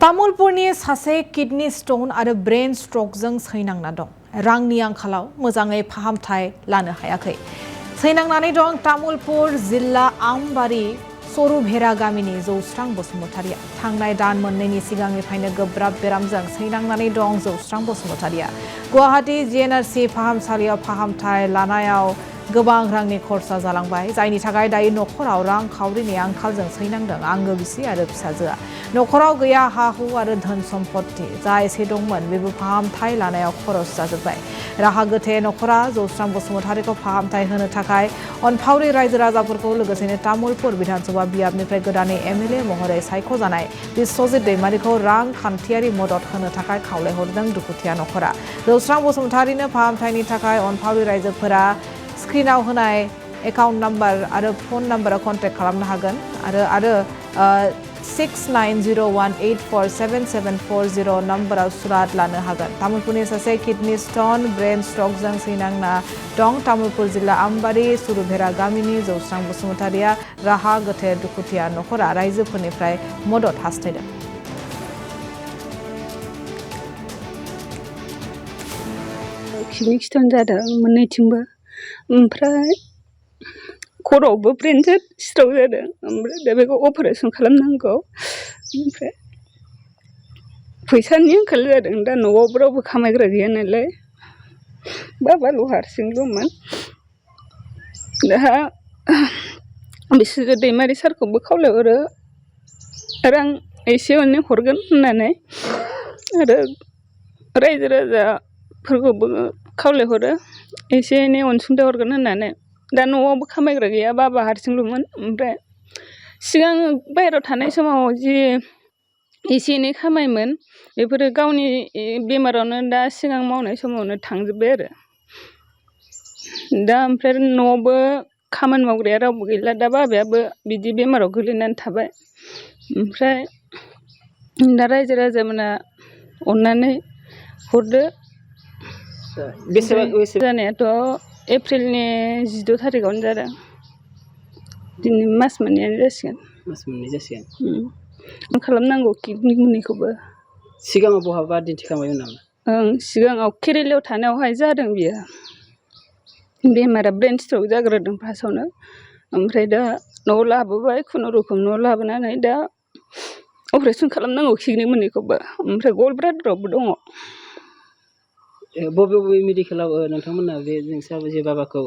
तामुलपुरनि सासे kidney stone आरो brain स्ट्रोकजों सैनांना दं। रांनि आंखालाव मोजाङै फाहामथाय लानो हायाखै। सैनांनानै दं तामुलपुर जिल्ला आमबारि सरुभेरा गामिनि जौस्रां बसुमतारिया। थांनाय दान मोननैनि सिगांनिफ्रायनो गोब्राब बेरामजों सैनांनानै दं जौस्रां बसुमतारिया। गुवाहाटी जिएनआरसि फाहामसालियाव फाहामथाय लानायाव गोबां रांनि खरसा जालांबाय, जायनि थाखाय दायो नखराव रांखावरिनि आंखालजों सैनांदों आंगो बिसि आरो फिसाजोआ। नखराव गैया हा-हु आरो धोन सम्पत्ति, जा एसे दंमोन बेबो फाहामथाय लानायाव खरस जाजोब्बाय। राहा गोथे नखरा जौस्रां बसुमतारिखौ फाहामथाय होनो थाखाय अनफावरि रायजो राजाफोरखौ लोगोसेनो तामुलपुर विधानसभा बियाबनिफ्राय गोदानै एमएलए महरै सायख'जानाय बिश्वजित दैमारिखौ रांखान्थियारि मदद होनो थाखाय खावलायहरदों दुखुथिया नखरा। जौस्रां बसुमतारिनो फाहामथायनि थाखाय अनफावरि रायजोफोरा स्क्रिनाव होनाय एकाउन्ट नाम्बार आरो फन नाम्बाराव कन्टेक्ट खालामनो हागोन आरो 6901847740 नाम्बाराव सुराद लानो हागोन। तामुलपुरनि सासे किडनी स्टोन ब्रेन स्ट्रोकजों सैनांना दं तामुलपुर जिल्ला आमबारि सरुभेरा गामिनि जौस्रां बसुमतारिया। राहा गोथे दुखुथिया नखरा रायजोफोरनिफ्राय मदद हास्थायदों। किडनी स्टोन जादों मोननैथिंबो, ओमफ्राय खर'आवबो ब्रेन स्ट्रोक जादों, ओमफ्राय दा बेखौ अपारेसन खालामनांगौ। ओमफ्राय फैसानि आंखाल जादों। दा न'आवबो रावबो खामायग्रा गैया नालाय, बाबाल' हारसिंल'मोन। दा बिश्वजित दैमारि सारखौबो खावलायहरो रां एसे एनै हरगोन होननानै, आरो रायजो राजाफोरखौबो खावलायहरो एसे एनै अनसुंथाइ हरगोन होननानै। दा न'आवबो खामायग्रा गैया, बाबा हारसिंल'मोन। ओमफ्राय सिगां बाहेरायाव थानाय समाव जि एसे एनै खामायोमोन, बेफोरो गावनि बेमारावनो दा सिगां मावनाय समावनो थांजोब्बाय आरो। दा ओमफ्राय न'आवबो खामानि मावग्राया रावबो गैला। दा बाबायाबो बिदि बेमाराव गोलैनानै थाबाय। ओमफ्राय दा रायजो राजामोना अननानै हरदो। जानायाथ' एप्रिलनि 16 थारिखआवनो जादों। दिनै मास मोननैयानो जासिगोन। खालामनांगौ किडनि मोननैखौबो। सिगाङाव बहाबा दिन्थिखांबायमोन नामा? सिगाङाव केरेलायाव थानायावहाय जादों बियो। बेमारा ब्रेन स्ट्रोक जाग्रोदों फार्स्टआवनो, ओमफ्राय दा न'आव लाबोबाय, खुनुरुखुम न'आव लाबोनानै दा अपारेसन खालामनांगौ किडनि मोननैखौबो। ओमफ्राय गल्ड ब्लाडारावबो दङ। बबे मेडिकेलाव नोंथांमोना बे नोंस्रा जे बाबाखौ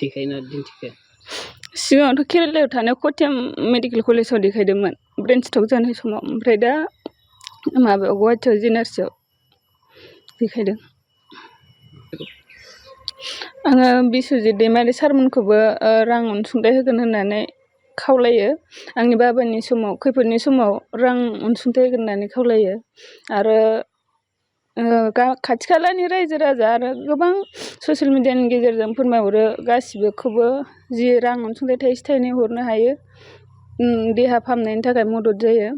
दिन्थिखो? सिगाङावथ' केरेलायाव थानाय क'ट्याम मेडिकेल कलेजाव देखायदोंमोन ब्रेन स्ट्रोक जानाय समाव। ओमफ्राय दा माबायाव गुवाहाटीयाव जिएनआरसियाव देखायदों। आङो बिश्वजित दैमारि सारमोनखौबो रां अनसुंथाइ होगोन होननानै खावलायो। आंनि बाबानि समाव खैफोदनि समाव रां अनसुंथाइ होगोन होननानै खावलायो। आरो खाथि खालानि रायजो राजा आरो गोबां ससियेल मिडियानि गेजेरजों फोरमायहरो, गासिबोखौबो जि रां अनसुंथाइ थाइसे थाइनै हरनो हायो, देहा फाहामनायनि थाखाय मदद जायो।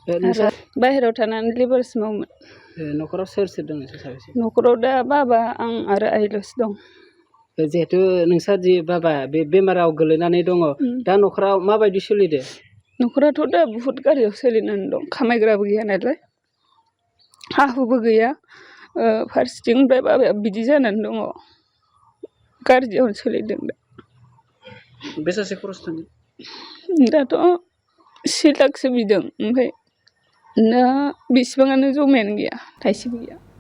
आरो बाहेरायाव थानानै लेबार्स मावोमोन। न'खराव सोर सोर दङ? साबेसे? न'खराव दा बाबा, आं आरो आइल'सो दं। जिहेथु नोंस्रा जि बाबा बे बेमाराव गोलैनानै दङ, दा न'खराव माबायदि सोलिदो? न'खराथ' दा बुहुत गाज्रियाव सोलिनानै दं। खामायग्राबो गैया नालाय, हा-हुबो गैया। फारसेथिं ओमफ्राय बाबाया बिदि जानानै दङ, गाज्रियावनो सोलिदों दा। बेसेसो खरस थांदों? दाथ' 1 लाखसो बिदों, ओमफ्राय दा बेसेबाङानो जमायानो गैया, थाइसेबो गैया।